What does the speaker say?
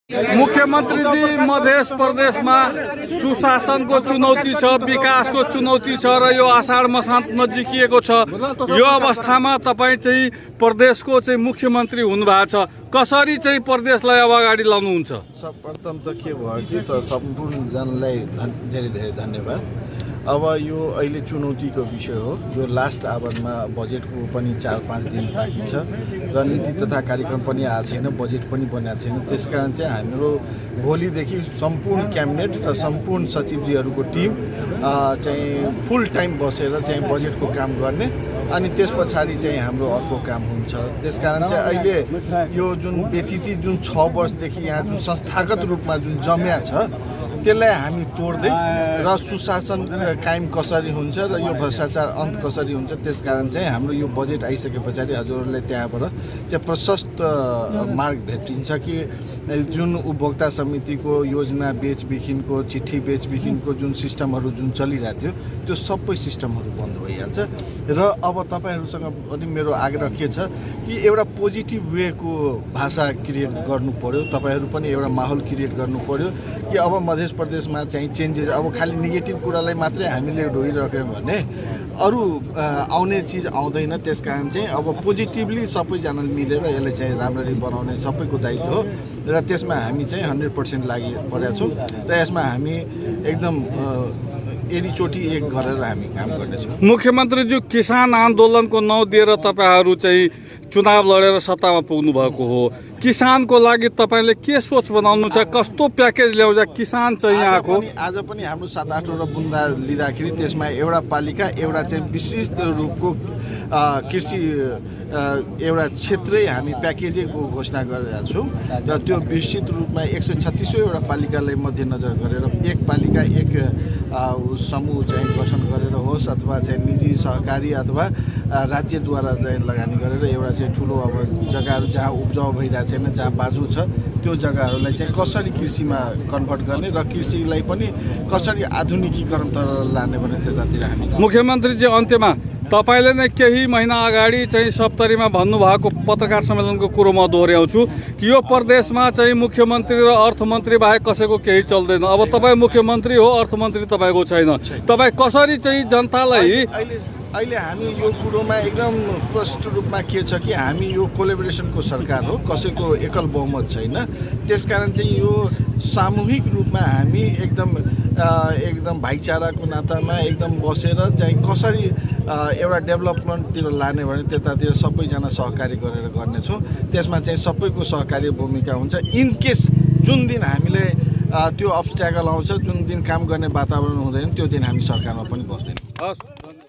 मुख्यमन्त्रीजी मध्य प्रदेशमा सुशासनको चुनौती छ, विकासको चुनौती छ र यो आषाढ मसान्त नजिकिएको छ। यो अवस्थामा तपाईँ चाहिँ प्रदेशको चाहिँ मुख्यमन्त्री हुनुभएको छ, कसरी चाहिँ प्रदेशलाई अब अगाडि लानुहुन्छ? सर्वप्रथम त के भयो कि त सम्पूर्ण जनलाई धेरै धेरै धन्यवाद। अब यो अहिले चुनौतीको विषय हो। यो लास्ट आवरमा बजेटको पनि 4-5 दिन बाँकी छ र नीति तथा कार्यक्रम पनि आएको छैन, बजेट पनि बनेको छैन। त्यसकारण चाहिँ हाम्रो भोलिदेखि सम्पूर्ण क्याबिनेट र सम्पूर्ण सचिवजीहरूको टिम चाहिँ फुल टाइम बसेर चाहिँ बजेटको काम गर्ने अनि त्यस पछाडि चाहिँ हाम्रो अर्को काम हुन्छ। त्यसकारण चाहिँ अहिले यो जुन व्यतिथि जुन 6 वर्षदेखि यहाँ जुन संस्थागत रूपमा जुन जम्या छ त्यसलाई हामी तोड्दै र सुशासन कायम कसरी हुन्छ र यो भ्रष्टाचार अन्त कसरी हुन्छ, त्यसकारण चाहिँ हाम्रो यो बजेट आइसके पछाडि हजुरहरूलाई त्यहाँबाट चाहिँ प्रशस्त मार्ग भेटिन्छ कि जुन उपभोक्ता समितिको योजना बेचबिखिनको, चिठी बेचबिखिनको जुन सिस्टमहरू जुन चलिरहेको थियो त्यो सबै सिस्टमहरू बन्द भइहाल्छ। र अब तपाईँहरूसँग पनि मेरो आग्रह के छ कि एउटा पोजिटिभ वेको भाषा क्रिएट गर्नु पर्यो, तपाईँहरू पनि एउटा माहौल क्रिएट गर्नु पर्यो कि अब मध्य प्रदेशमा चाहिँ चेन्जेस, अब खालि नेगेटिभ कुरालाई मात्रै हामीले ढोइराख्यौँ भने अरू आउने चिज आउँदैन। त्यसकारण चाहिँ अब पोजिटिभली सबैजनाले मिलेर यसलाई चाहिँ राम्ररी बनाउने सबैको दायित्व हो र त्यसमा हामी चाहिँ 100% लागि परेका छौँ र यसमा हामी एकदम एडीचोटी एक गरेर हामी काम गर्नेछौँ। मुख्यमन्त्रीज्यू, किसान आन्दोलनको नाउँ दिएर तपाईँहरू चाहिँ चुनाव लडेर सत्तामा पुग्नु भएको हो। किसानको लागि तपाईँले के सोच बनाउनु छ, कस्तो प्याकेज ल्याउँछ किसान चाहिँ यहाँको? आज पनि हाम्रो 7-8 बुन्दा लिँदाखेरि त्यसमा एउटा पालिका एउटा चाहिँ विशिष्ट रूपको कृषि एउटा क्षेत्रै हामी प्याकेजको घोषणा गरेका छौँ र त्यो विस्तृत रूपमा 136वटा पालिकालाई मध्यनजर गरेर एक पालिका एक समूह चाहिँ गठन गरेर होस् अथवा चाहिँ निजी सहकारी अथवा राज्यद्वारा चाहिँ लगानी गरेर एउटा चाहिँ ठुलो अब जग्गाहरू जहाँ उब्जाउ भइरहेको छैन, जहाँ बाजु छ त्यो जग्गाहरूलाई चाहिँ कसरी कृषिमा कन्भर्ट गर्ने र कृषिलाई पनि कसरी आधुनिकीकरणतर्फ लाने भने त्यतातिर हामी। मुख्यमन्त्रीजी, अन्त्यमा तपाईँले नै केही महिना अगाडि चाहिँ सप्तरीमा भन्नुभएको पत्रकार सम्मेलनको कुरो म दोहोऱ्याउँछु कि यो प्रदेशमा चाहिँ मुख्यमन्त्री र अर्थमन्त्री बाहेक कसैको केही चल्दैन। अब तपाईँ मुख्यमन्त्री हो, अर्थमन्त्री तपाईँको छैन। तपाईँ कसरी चाहिँ जनतालाई अहिले हामी यो कुरोमा एकदम प्रष्ट रूपमा के छ कि हामी यो कोलेबोरेसनको सरकार हो, कसैको एकल बहुमत छैन। त्यसकारण चाहिँ यो सामूहिक रूपमा हामी एकदम भाइचाराको नातामा एकदम बसेर चाहिँ कसरी एउटा डेभलपमेन्टतिर लाने भने त्यतातिर सबैजना सहकारी गरेर गर्नेछौँ। त्यसमा चाहिँ सबैको सहकारी भूमिका हुन्छ। इन केस जुन दिन हामीले त्यो अब्स्ट्याकल आउँछ, जुन दिन काम गर्ने वातावरण हुँदैन, त्यो दिन हामी सरकारमा पनि बस्दैनौँ।